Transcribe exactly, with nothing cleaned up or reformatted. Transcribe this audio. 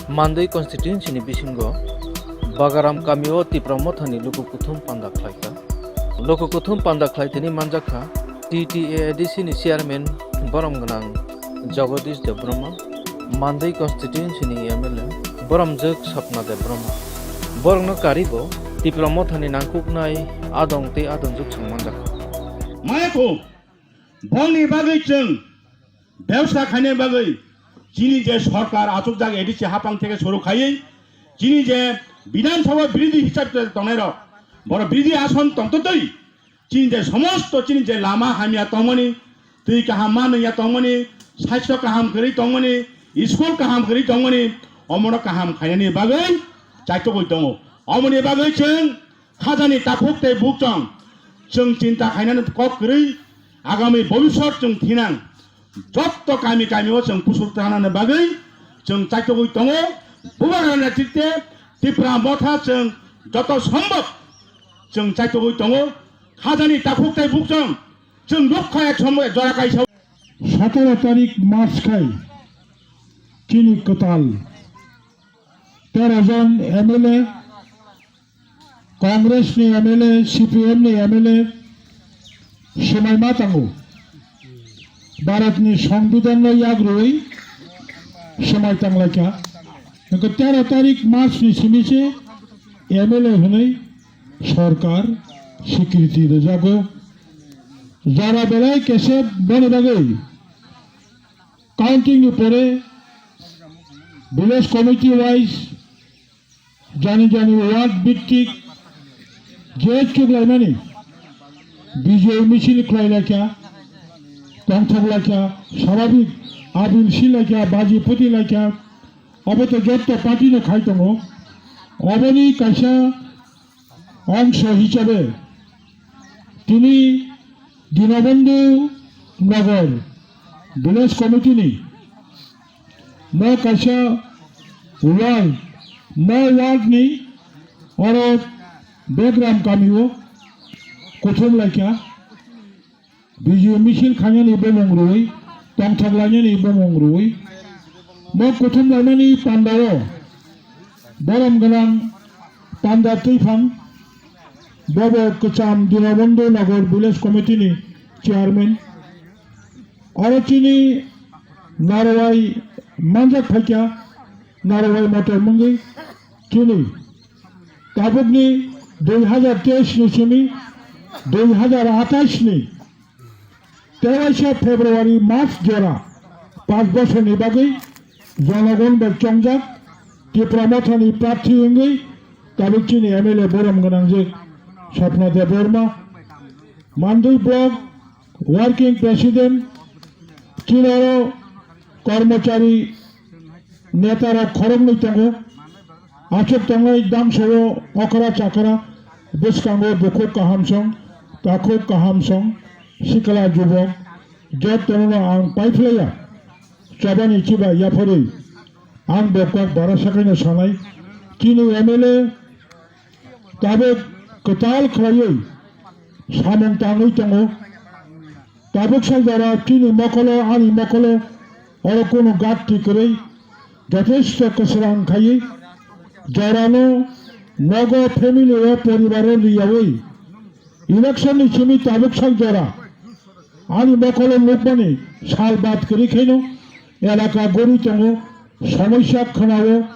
Mandwi constituency ni bisingo Bagaram kamio Tipra Mothani luku kuthum panda khlaikha. Luku kuthum panda khlaithani manjakha T T A A D C ni chairman borom gwnang Jagadish Debbarma, Mandwi constituency ni M L A boromjwk Sapna Debbarma. Borokno karibo Tipra Mothani nangkuknai adong tei adongjwk chwng manjakha. Mayakho, bongni bagwi chwng bebsa khaina bagwi chini je sorkar achukjak A D C haphang theke suru khaiwi chini je Bidhan Sabha birodhi hisab tongnai rok, boro birodhi ason tongtotwi chini je somosto chini je lama hamya tongmani, twi kaham ma nungya tongmani, sastho kaham kwrwi tongmani, school kaham kwrwi tongmani, omono kaham khainani bagwi chaitogwi tongo. Omoni bagwi chwng khajani takhuk tei bukchong chwng chinta khainani kok kwrwi agami bobiswt chwng thinang. Jotto kami kami o chwng kusuk tanani bagwi chwng chaitogwi tongo. Bubagra netrite Tipra Motha chwng joto sombok chwng chaitogwi tongo. Khajani takhuk tei bukchong chwng rukha ek sombok jora kaisa. Satoro tarik March khai chini kwtal tero jon M L A, Congress ni M L A, C P M ni M L A swmai ma tango. Bharat ni Songbidan no yak rwi swmai tanglaikha. Hwnkhe tero tarik March ni simi se M L A hwnwi sorkar swikriti rwjago. Jora belai kesep boni bagwi counting ni pore village committee wise jani jani ward bittik je chuklaimani bijoi misil khlai laikha, tongthok laikha, swabhabik abil si laikha, baji phuti laikha, obo to jotto party no khai tongo. Oboni kaisa ongso hisabe tini Dinobandhu Nagar Village Committee ni mo kaisa ward, mo ward ni oro Begram kami o kuthum laikha, bijoi misil khainani bumung rwi, tongthok lainani bumung rwi, mo kuthum lainani panda o borom gwnang panda twiphang, bobo kwcham Dinobandhu Nagar Village Committee ni chairman. Oro chini narwai manjak phaikha, narwai motor mungwi chini tabukni dui hazar teis ni simi dui hazar athais ni tewaisa February March jora panch bosorni bagwi jonogon bai chongjak Tipra Mothani prarthi wngwi tabuk chini M L A borom gwnangjak Sapna Debbarma, Mandwi Block Working President, chini oro kormochari netarok khoroknwi tongo. Aswk tongnai dangso o okra chakra, bwskango bukhuk kahamsong, takhuk kahamsong, sikla jubok, jotono ang paiphlaiya. Chobani chiba yapharwi ang bo kok bara sakaino sanai. Chini M L A tabuk kwtal khlaiwi samung tangwi tongo. Tabuk sal jora chini mokolo, ani mokolo, oro kunu gatti kwrwi, jothesto kwsrang khaiwi, jorano nogo family o poribaro riyawi, election ni simi tabuk sal jora ani mokolo nukmani sal bad kwrwi khaino elaka gori tongo, somoisa khwnao,